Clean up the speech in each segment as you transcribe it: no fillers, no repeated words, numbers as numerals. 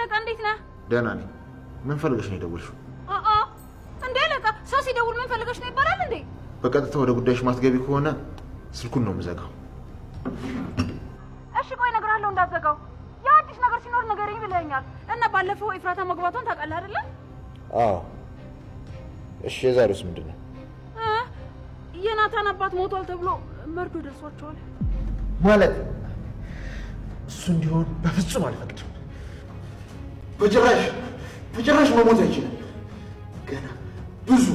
አለቃ እንዴት ነህ? ደህና ነኝ። ምን ፈልገሽ ነው የደወልሽው? አአ እንዴ አለቃ፣ ሰው ሲደውል ምን ፈልገሽ ነው ይባላል እንዴ? በቀጥታ ወደ ጉዳይሽ ማትገቢ ከሆነ ስልኩን ነው የምዘጋው። እሺ ቆይ እነግርሃለሁ፣ እንዳትዘጋው። ያ አዲስ ነገር ሲኖር ንገረኝ ብለኸኛል እና ባለፈው ኤፍራታ መግባቷን ታውቃለህ አይደለ? አዎ። እሺ የዛሬውስ ምንድን ነው? የናታን አባት ሞቷል ተብሎ መርዶ ደርሷቸዋል። ማለት እሱ እንዲሆን በፍጹም አልፈቅድም። በጭራሽ በጭራሽ መሞት አይችልም። ገና ብዙ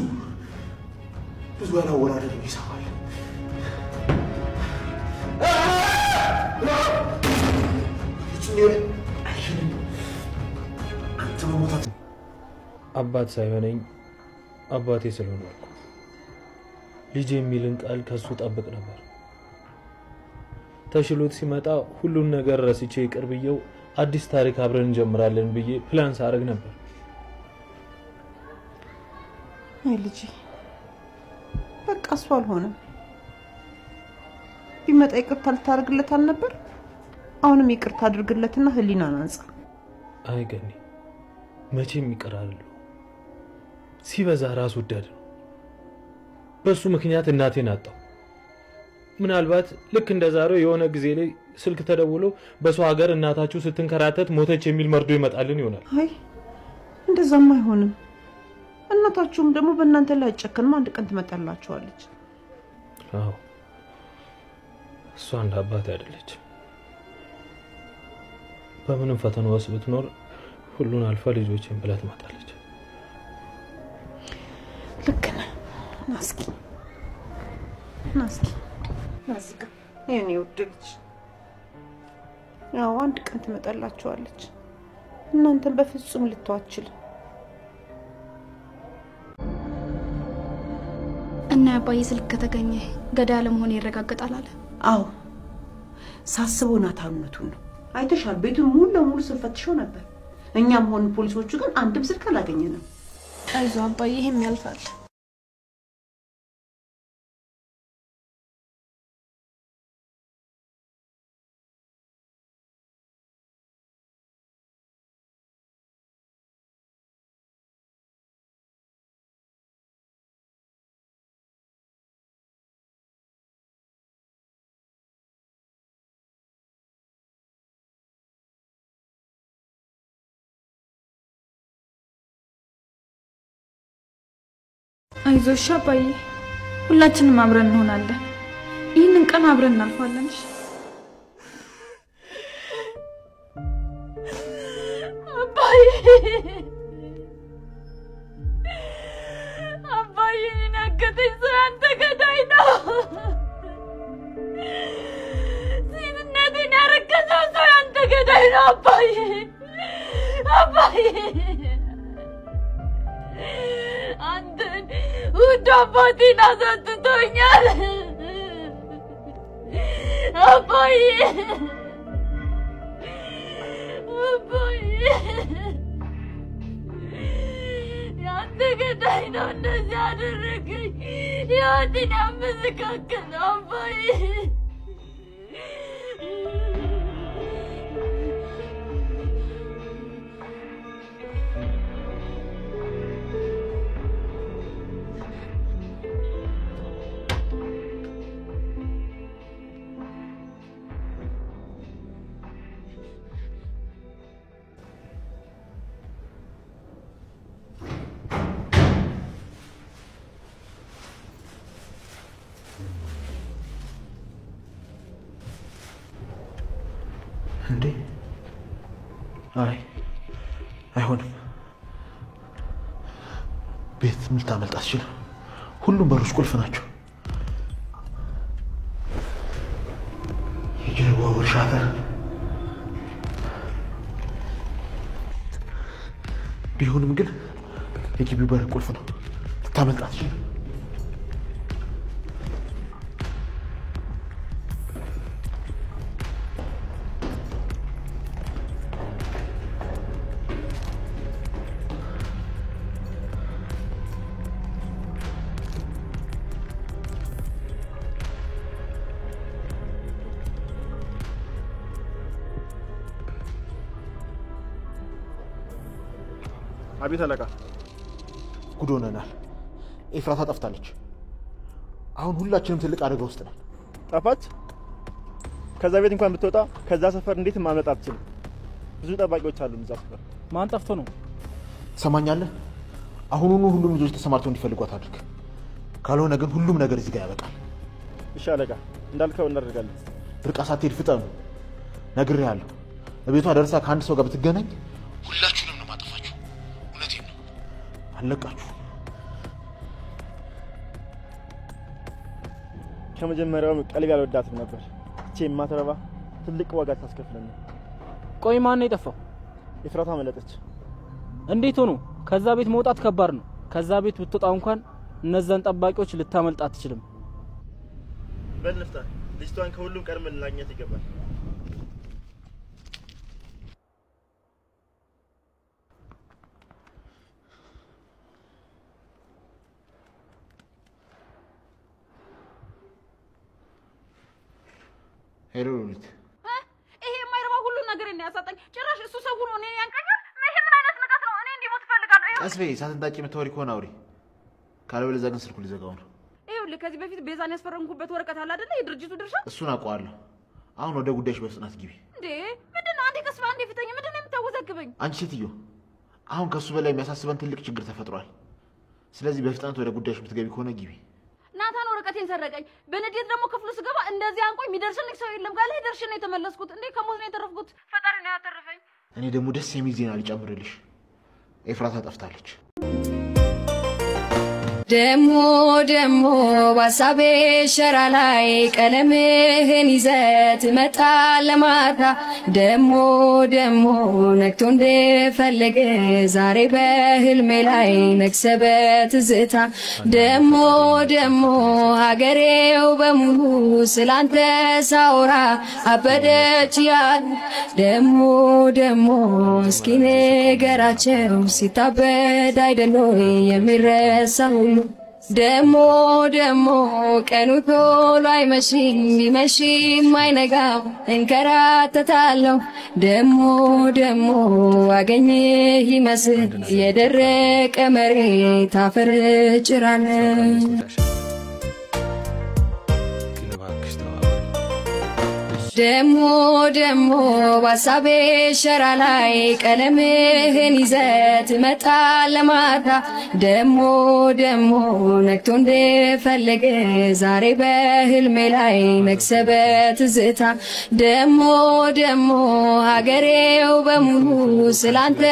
ብዙ ያላወራረድነው ሂሳብ አለ። በፍጹም ሊሆን አይችልም። አንተ መሞታት አባት ሳይሆነኝ አባቴ ስለሆንኩ ልጅ የሚልን ቃል ከሱ ጠብቅ ነበር። ተሽሎት ሲመጣ ሁሉን ነገር ረስቼ ይቅር ብዬው አዲስ ታሪክ አብረን እንጀምራለን ብዬ ፕላን ሳደርግ ነበር። አይ ልጄ፣ በቃ እሱ አልሆነም። ቢመጣ ይቅርታ ልታደርግለት አልነበር? አሁንም ይቅርታ አድርግለትና ህሊናን አንጻ። አይ ገኒ፣ መቼም ይቅር አልለው። ሲበዛ ራስ ወዳድ ነው። በሱ ምክንያት እናቴን አጣሁ። ምናልባት ልክ እንደ ዛሬው የሆነ ጊዜ ላይ ስልክ ተደውሎ በሰው ሀገር እናታችሁ ስትንከራተት ሞተች የሚል መርዶ ይመጣልን ይሆናል። አይ እንደዛም አይሆንም። እናታችሁም ደግሞ በእናንተ ላይ አጨክንም፣ አንድ ቀን ትመጣላችኋለች። አዎ እሷ እንደ አባቴ አይደለችም። በምንም ፈተና ውስጥ ብትኖር ሁሉን አልፋ ልጆቼን ብላ ትመጣለች። ልክ ነህ። ና እስኪ ና እስኪ ና እዚህ ጋር የእኔ ውድ ልጅ። አዎ አንድ ቀን ትመጣላችኋለች። እናንተን በፍጹም ልተው አትችልም። እና የአባዬ ስልክ ከተገኘ ገዳይ አለመሆኔ ይረጋገጣል አለ። አዎ ሳስበው ናታን እውነቱን ነው። አይተሻል፣ ቤቱን ሙሉ ለሙሉ ስንፈትሸው ነበር። እኛም ሆን ፖሊሶቹ ግን አንድም ስልክ አላገኘንም። አይዞህ አባዬ፣ ይሄም ያልፋል። አይዞሽ አባዬ፣ ሁላችንም አብረን እንሆናለን። ይህንን ቀን አብረን እናልፋለን። እሺ አባዬ፣ አባዬ፣ እኔን ያገተኝ ሰው ያንተ ገዳይ ነው። ሴትነቴን ያረከሰው ሰው ያንተ ገዳይ ነው። አባዬ፣ አባዬ፣ አንተን ውድ አባቴን አሳጥቶኛል። አባዬ፣ አባዬ፣ ያንተ ገዳይ ነው እንደዚህ ያደረገኝ፣ ሕይወቴን ያመሰቃቀለው አባዬ። እንዴ? አይ አይሆንም። ቤት ልታመልጥ አትችልም። ሁሉም በሮች ቁልፍ ናቸው። የጀርባው እርሻተር ቢሆንም ግን የግቢው በር ቁልፍ ነው። ልታመልጥ አትችልም። አቤት አለቃ። ጉድ ሆነናል። ኤፍራታ ጠፍታለች። አሁን ሁላችንም ትልቅ አደጋ ውስጥ ነን። ጠፋች? ከዛ ቤት እንኳን ብትወጣ ከዛ ሰፈር እንዴት ማምለጥ አትችልም። ብዙ ጠባቂዎች አሉ እዛ ሰፈር። ማን ጠፍቶ ነው? ትሰማኛለህ? አሁኑኑ ሁሉም ልጆች ተሰማርተው እንዲፈልጓት አድርግ። ካልሆነ ግን ሁሉም ነገር እዚህ ጋር ያበቃል። እሺ አለቃ፣ እንዳልከው እናደርጋለን። ርቃ ሳትሄድ ፍጠኑ። ነግሬሃለሁ። እቤቷ ደርሳ ከአንድ ሰው ጋር ብትገናኝ ሁላችሁንም ነው ማጠፋችሁ። እውነቴን ነው፣ አለቃችሁ። ከመጀመሪያውም ቀልብ ያልወዳትም ነበር። እቺ የማትረባ ትልቅ ዋጋ ታስከፍለን። ቆይ ማን ነው የጠፋው? ኤፍራታ መለጠች። እንዴት ሆኖ? ከዛ ቤት መውጣት ከባድ ነው። ከዛ ቤት ብትወጣ እንኳን እነዛን ጠባቂዎች ልታመልጥ አትችልም። በል ንፍታ፣ ልጅቷን ከሁሉም ቀድመን ልናገኛት ይገባል። Hello ሉሊት፣ ይሄ የማይረባ ሁሉ ነገር ነው ያሳጣኝ። ጭራሽ እሱ ሰው ሆኖ እኔን ያንቀኛል። ይሄ ምን አይነት ንቀት ነው? እኔ እንዲሞት እፈልጋለሁ። ቀስ በይ፣ ሳትንጣጪ የምታወሪ ከሆነ አውሪ፣ ካለበለዚያ ግን ስልኩ ሊዘጋው ነው። ይኸውልህ ከዚህ በፊት ቤዛን ያስፈረምኩበት ወረቀት አለ አይደለ? የድርጅቱ ድርሻ። እሱን አውቀዋለሁ። አሁን ወደ ጉዳይሽ በፍጥነት ግቢ። እንዴ ምንድን ነው? አንዴ ቀስ በይ፣ አንዴ ፍተኝ። ምንድን ነው የምታወዛግበኝ? አንቺ ሴትዮ፣ አሁን ከእሱ በላይ የሚያሳስበን ትልቅ ችግር ተፈጥሯል። ስለዚህ በፍጥነት ወደ ጉዳይሽ የምትገቢ ከሆነ ግቢ። ናታን ወረቀቴን ሰረቀኝ። በንዴት ደግሞ ክፍሉ ስገባ እንደዚህ አንቆኝ የሚደርስልኝ ሰው የለም። ጋር ላይ ደርሼ ነው የተመለስኩት። እንዴ ከሞት ነው የተረፍኩት። ፈጣሪ ነው ያተረፈኝ። እኔ ደግሞ ደስ የሚል ዜና ልጨምርልሽ። ኤፍራታ ጠፍታለች። ደሞ ደሞ ባሳቤ ሸራ ላይ ቀለምህን ይዘህ ትመጣለህ ማታ። ደሞ ደሞ ነግቶ እንደፈለገ ዛሬ በህልሜ ላይ ነግሰህ በትዝታ። ደሞ ደሞ ሀገሬው በሙሉ ስላንተ ሳወራ አበደች ያሉ። ደሞ ደሞ እስኪ ንገራቸው ሲታበድ አይደል ወይ የሚረሳ ሁሉ። ደሞ ደሞ ቀኑ ቶሎ አይመሽም ቢመሽም አይነጋም እንከራተታለሁ። ደሞ ደሞ አገኘህ ይመስል የደረቀ መሬት አፈር ጭራለሁ። ደሞ ደሞ ባሳቤ ሸራ ላይ ቀለምህን ይዘህ ትመጣለህ ማታ። ደሞ ደሞ ነግቶ እንደፈለገ ዛሬ በህልሜ ላይ ነግሰህ በትዝታ። ደሞ ደሞ ሀገሬው በሙሉ ስላንተ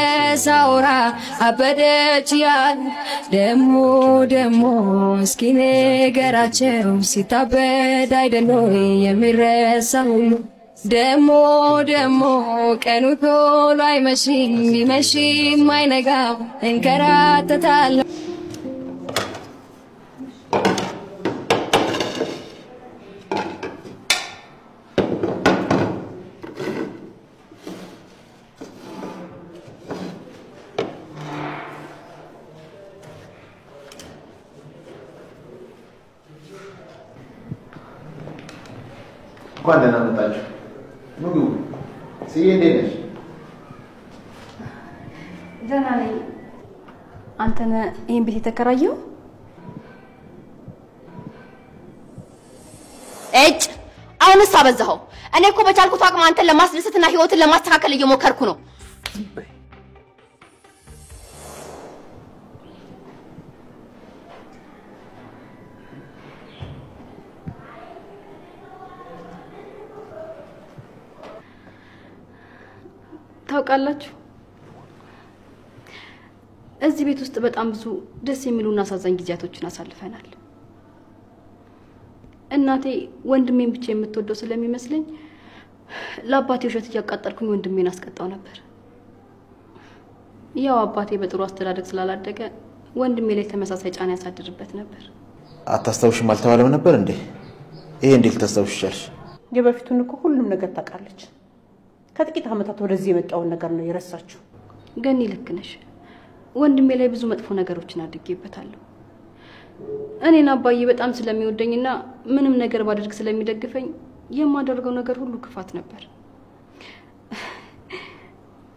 ሳወራ አበደች ያሉ። ደሞ ደሞ እስኪ ንገራቸው ሲታበድ አይደል ወይ የሚረሳ ሁሉ። ደሞ ደሞ ቀኑ ቶሎ አይመሽም ቢመሽም አይነጋም እንከራተታለሁ። እንኳን ደህና መጣችሁ። ምግቡ ስዬ፣ እንዴት ነሽ? ደህና ነኝ። አንተ ነህ ይሄን ቤት የተከራየው? እጭ አሁንስ አበዛኸው። እኔ እኮ በቻልኩት አቅም አንተን ለማስደሰትና ህይወትን ለማስተካከል እየሞከርኩ ነው። ታውቃላችሁ እዚህ ቤት ውስጥ በጣም ብዙ ደስ የሚሉና አሳዛኝ ጊዜያቶችን አሳልፈናል። እናቴ ወንድሜን ብቻ የምትወደው ስለሚመስለኝ ለአባቴ ውሸት እያቃጠልኩኝ ወንድሜን አስቀጣው ነበር። ያው አባቴ በጥሩ አስተዳደግ ስላላደገ ወንድሜ ላይ ተመሳሳይ ጫና ያሳድርበት ነበር። አታስታውሽም አልተባለም ነበር እንዴ? ይሄ እንዴት ልታስታውሽ ይቻልሽ? የበፊቱን እኮ ሁሉም ነገር ታውቃለች። ከጥቂት ዓመታት ወደዚህ የመጣውን ነገር ነው የረሳችው። ገኒ ልክ ነሽ። ወንድሜ ላይ ብዙ መጥፎ ነገሮችን አድርጌበታለሁ። እኔን አባዬ በጣም ስለሚወደኝና ምንም ነገር ባደርግ ስለሚደግፈኝ የማደርገው ነገር ሁሉ ክፋት ነበር።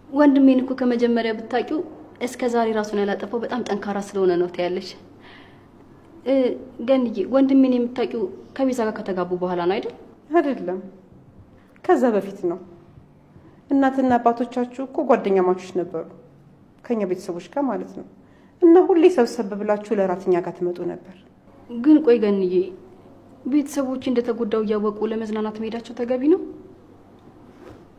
ወንድሜን እኮ ከመጀመሪያ ብታውቂው እስከ ዛሬ ራሱን ያላጠፋው በጣም ጠንካራ ስለሆነ ነው ትያለሽ። ገንዬ ወንድሜን የምታውቂው ከቤዛ ጋር ከተጋቡ በኋላ ነው አይደል? አይደለም፣ ከዛ በፊት ነው። እናትና አባቶቻችሁ እኮ ጓደኛማቾች ነበሩ፣ ከኛ ቤተሰቦች ጋር ማለት ነው። እና ሁሌ ሰብሰብ ብላችሁ ለራት እኛ ጋር ትመጡ ነበር። ግን ቆይ ገንዬ፣ ቤተሰቦች እንደተጎዳው እያወቁ ለመዝናናት መሄዳቸው ተገቢ ነው?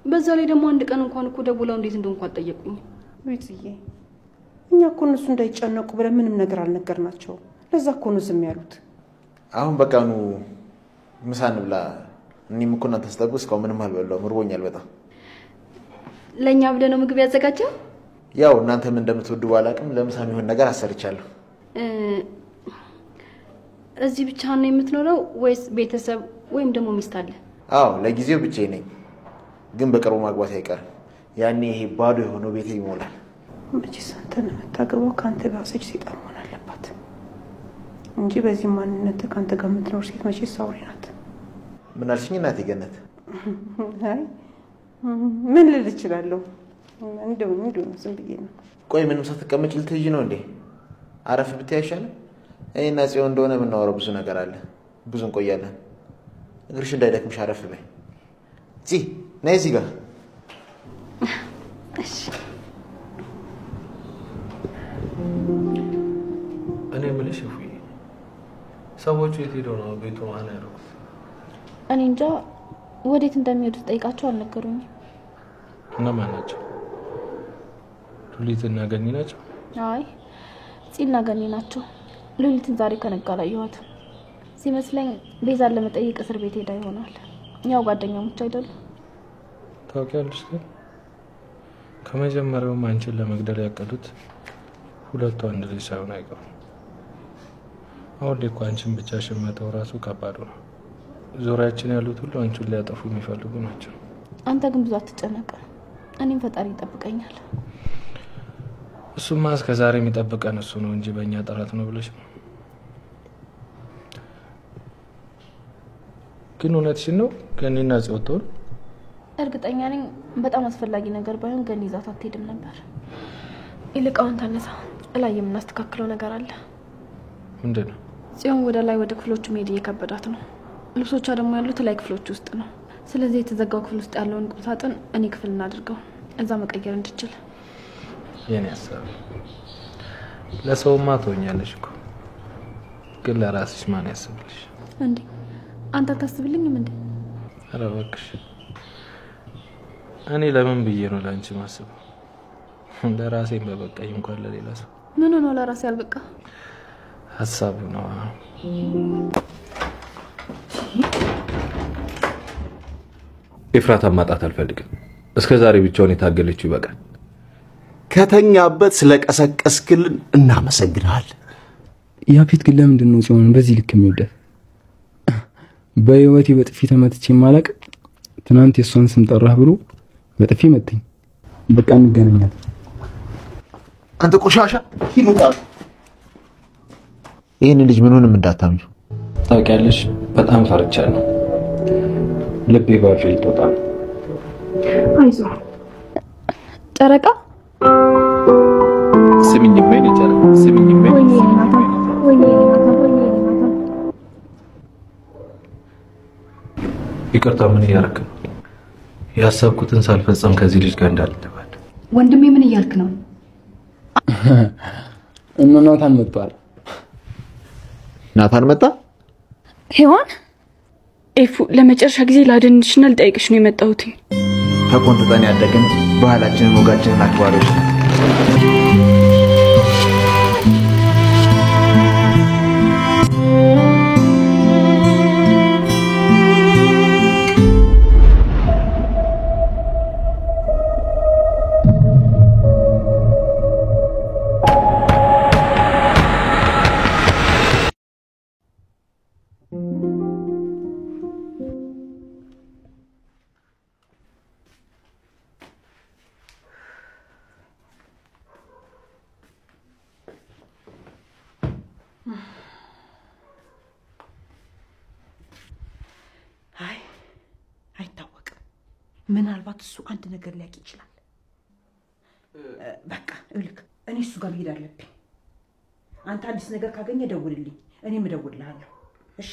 በዛ ላይ ደግሞ አንድ ቀን እንኳን እኮ ደውለው እንዴት እንደሆንኩ አልጠየቁኝም። ቤትዬ፣ እኛ እኮ እነሱ እንዳይጨነቁ ብለን ምንም ነገር አልነገርናቸውም። ለዛ እኮ ነው ዝም ያሉት። አሁን በቃ ኑ ምሳ እንብላ። እኔም እኮ እናንተን ስጠብቅ እስካሁን ምንም አልበላሁም፣ እርቦኛል በጣም። ለእኛ ብለህ ነው ምግብ ያዘጋጀው? ያው እናንተም እንደምትወዱ ባላቅም ለምሳ የሚሆን ነገር አሰርቻለሁ። እዚህ ብቻህን ነው የምትኖረው ወይስ ቤተሰብ ወይም ደግሞ ሚስት አለ? አዎ ለጊዜው ብቻዬን ነኝ፣ ግን በቅርቡ ማግባት አይቀርም። ያኔ ይሄ ባዶ የሆነው ቤቴ ይሞላል። መቼስ አንተን የምታገባው ከአንተ ባሰች ሴጣን መሆን አለባት እንጂ በዚህ ማንነት ከአንተ ጋር የምትኖር ሴት መቼስ አውሬ ናት። ምን አልሽኝ እናቴ ገነት? አይ ምን ልል እችላለሁ? እንደው እንደው ዝም ብዬ ነው። ቆይ ምንም ሳትቀመጭ ልትሄጂ ነው እንዴ? አረፍ ብትይ አይሻልም? እኔና ጽዮን እንደሆነ የምናወራው ብዙ ነገር አለ። ብዙ እንቆያለን። እግርሽ እንዳይደክምሽ አረፍ በይ። ፂ ነይ እዚህ ጋር። እሺ። እኔ የምልሽ እፉዬ፣ ሰዎቹ የት ሄደው ነው ቤቱ መሀል ያደረጉት? እኔ እንጃ ወዴት እንደሚሄዱ ጠይቃቸው አልነገሩኝም። እነማን ናቸው? ሉሊትና ገኒ ናቸው? አይ ፂና ገኒ ናቸው። ሉሊትን ዛሬ ከነጋ አላየኋትም። ሲመስለኝ ቤዛን ለመጠየቅ እስር ቤት ሄዳ ይሆናል። ያው ጓደኛሞች አይደሉ? ታውቂያለሽ ግን ከመጀመሪያውም አንቺን ለመግደል ያቀዱት ሁለቱ አንድ ልጅ ሳይሆን አይቀሩም። አሁን ላይ እኮ አንቺን ብቻሽን መተው ራሱ ከባድ ነው። ዙሪያችን ያሉት ሁሉ አንቺን ሊያጠፉ የሚፈልጉ ናቸው። አንተ ግን ብዙ አትጨነቅ። እኔም ፈጣሪ ይጠብቀኛል። እሱማ እስከ ዛሬ የሚጠብቀን እሱ ነው እንጂ በእኛ ጥረት ነው ብለሽ ነው። ግን እውነትሽን ነው ገኒና ጽዮን? እርግጠኛ ነኝ በጣም አስፈላጊ ነገር ባይሆን ገኒ ይዛት አትሄድም ነበር። ይልቅ አሁን ተነሳ፣ እላይ የምናስተካክለው ነገር አለ። ምንድን ነው? ጽዮን ወደ ላይ ወደ ክፍሎቹ መሄድ እየከበዳት ነው። ልብሶቿ ደግሞ ያሉት ላይ ክፍሎች ውስጥ ነው። ስለዚህ የተዘጋው ክፍል ውስጥ ያለውን ቁም ሳጥን እኔ ክፍል እናድርገው፣ እዛ መቀየር እንድችል። የኔ ሀሳብ ለሰውማ ትሆኛለሽ እኮ፣ ግን ለራስሽ ማን ያስብልሽ? እንዴ አንተ አታስብልኝም እንዴ? ኧረ እባክሽ እኔ ለምን ብዬ ነው ለአንቺ ማስበው? ለራሴም በበቃኝ እንኳን ለሌላ ሰው። ምን ሆኖ ለራሴ አልበቃ? ሀሳቡ ነው። ኤፍራታን ማጣት አልፈልግም። እስከ ዛሬ ብቻውን የታገለችው ይበቃል። ከተኛበት ስለቀሰቀስክልን እናመሰግናለን። ያፌት ግን ለምንድን ነው ጽዮንን በዚህ ልክ የሚወዳት? በህይወቴ በጥፊ ተመትቼ የማላቅ ትናንት የእሷን ስም ጠራህ ብሎ በጥፊ መታኝ። በቃ እንገናኛለን። አንተ ቆሻሻ ሂድ ውጣ። ይህን ልጅ ምኑንም እንዳታምኚው። ታውቂያለሽ፣ በጣም ፈርቻለሁ። ልቤ ባፌ ልትወጣ ነው። አይዞህ ጨረቃ። ስሚኝ በይ ጨረቃ፣ ስሚኝ በይ። ይቅርታ፣ ምን እያደረክ ነው? ያሰብኩትን ሳልፈጸም ከዚህ ልጅ ጋር እንዳልተባለ። ወንድሜ ምን እያልክ ነው? እነ ናታን መጥቷል። ናታን መጣ? ሔዋን ኤፉ፣ ለመጨረሻ ጊዜ ላድንሽና ልጠይቅሽ ነው የመጣሁት። ተቆንጥጠን ያደግን ባህላችንን ወጋችንን አክባሪዎች ነን። አይ አይታወቅም። ምናልባት እሱ አንድ ነገር ሊያውቅ ይችላል። በቃ እልክ እኔ እሱ ጋር መሄድ አለብኝ። አንተ አዲስ ነገር ካገኘ ደውልልኝ፣ እኔም እደውልልሃለሁ። እሺ?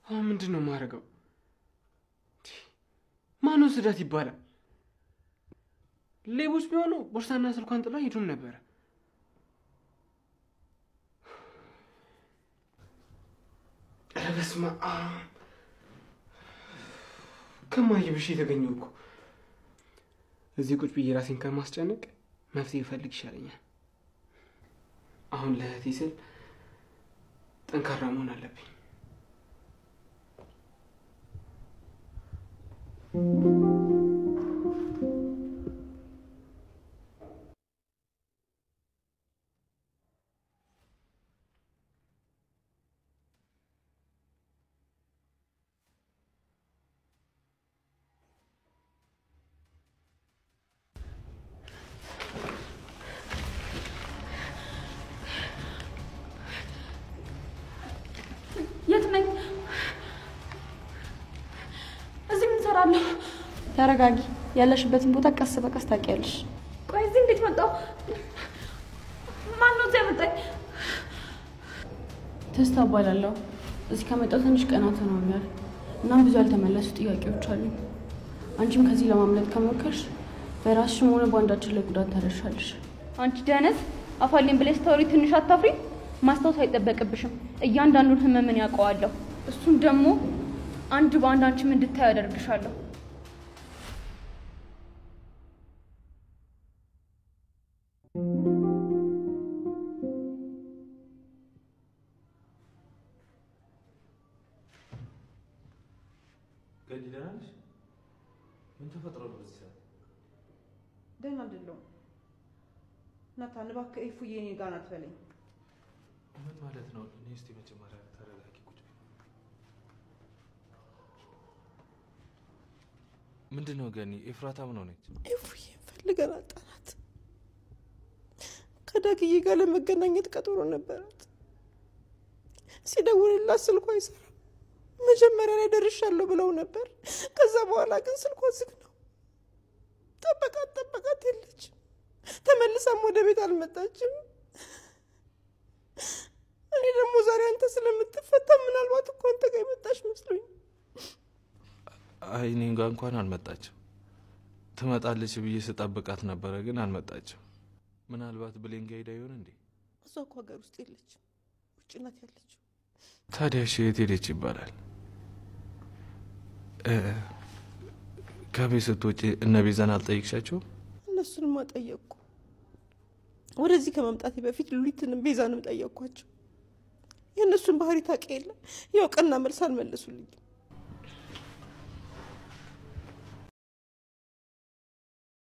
አሁን ምንድን ነው የማደርገው? ማን ወሰዳት ይባላል? ሌቦች ቢሆኑ ቦርሳና ስልኳን ጥላ ሄዱም ነበረ። ኧረ በስመ አብ! ከማየ ብሼ የተገኘው እኮ። እዚህ ቁጭ ብዬ ራሴን ከማስጨነቅ መፍትሄ እፈልግ ይሻለኛል። አሁን ለእህቴ ስል ጠንካራ መሆን አለብኝ። የት ነኝ? እዚህ ምን እሰራለሁ? ተረጋጊ። ያለሽበትን ቦታ ቀስ በቀስ ታውቂያለሽ። ቆይ እዚህ እንዴት መጣሁ? ማነው እዚህ ያመጣኝ? ተስታ እባላለሁ። እዚህ ከመጣሁ ትንሽ ቀናት ሆኖኛል። እናም ብዙ ያልተመለሱ ጥያቄዎች አሉኝ። አንቺም ከዚህ ለማምለጥ ከሞከርሽ በራስሽም ሆነ በአንዳችን ላይ ጉዳት ታደርሻለሽ። አንቺ ደነዝ አፋሌን ብለሽ ስታወሪ ትንሽ አታፍሪ? ማስታወስ አይጠበቅብሽም። እያንዳንዱን ህመምን ያውቀዋለሁ። እሱን ደግሞ አንድ በአንድ አንቺም እንድታይ አደርግሻለሁ። ገኒ ደህና ነሽ? ምን ተፈጥሮ ነው በዚህ ሰዓት? ደህና አይደለሁም ናታን፣ እባክህ ኤፉዬ እኔ ጋር ናት በለኝ። ምን ማለት ነው? እኔ እስቲ መጀመሪያ ተረጋጊ፣ ቁጭ በይ። ምንድን ነው ገኒ? ኤፍራታ ምን ሆነች? ኤፉዬን ፈልገን አጣናት። ከዳግዬ ጋር ለመገናኘት ቀጠሮ ነበራት። ሲደውልላት ስልኳ አይሰራም። መጀመሪያ ላይ ደርሻለሁ ብለው ነበር። ከዛ በኋላ ግን ስልኳ ዝግ ነው። ጠበቃት ጠበቃት፣ የለችም። ተመልሳም ወደ ቤት አልመጣችም። እኔ ደግሞ ዛሬ አንተ ስለምትፈታ ምናልባት እኮ አንተ ጋር የመጣች መስሎኝ። አይ እኔ ጋር እንኳን አልመጣችም። ትመጣለች ብዬ ስጠብቃት ነበረ፣ ግን አልመጣችም። ምናልባት ብሌን ጋር ሄዳ ይሆን እንዴ? እሷ እኮ ሀገር ውስጥ የለችም፣ ውጭ ናት ያለችው። ታዲያ እሺ የት ሄደች ይባላል? ከቤት ስትወጪ እነ ቤዛን አልጠየቅሻቸውም? እነሱንማ ጠየቅኩ። ወደዚህ ከመምጣቴ በፊት ሉሊትንም ቤዛንም ጠየቅኳቸው። የእነሱን ባህሪ ታውቂ የለ ያው ቀና መልስ አልመለሱልኝም።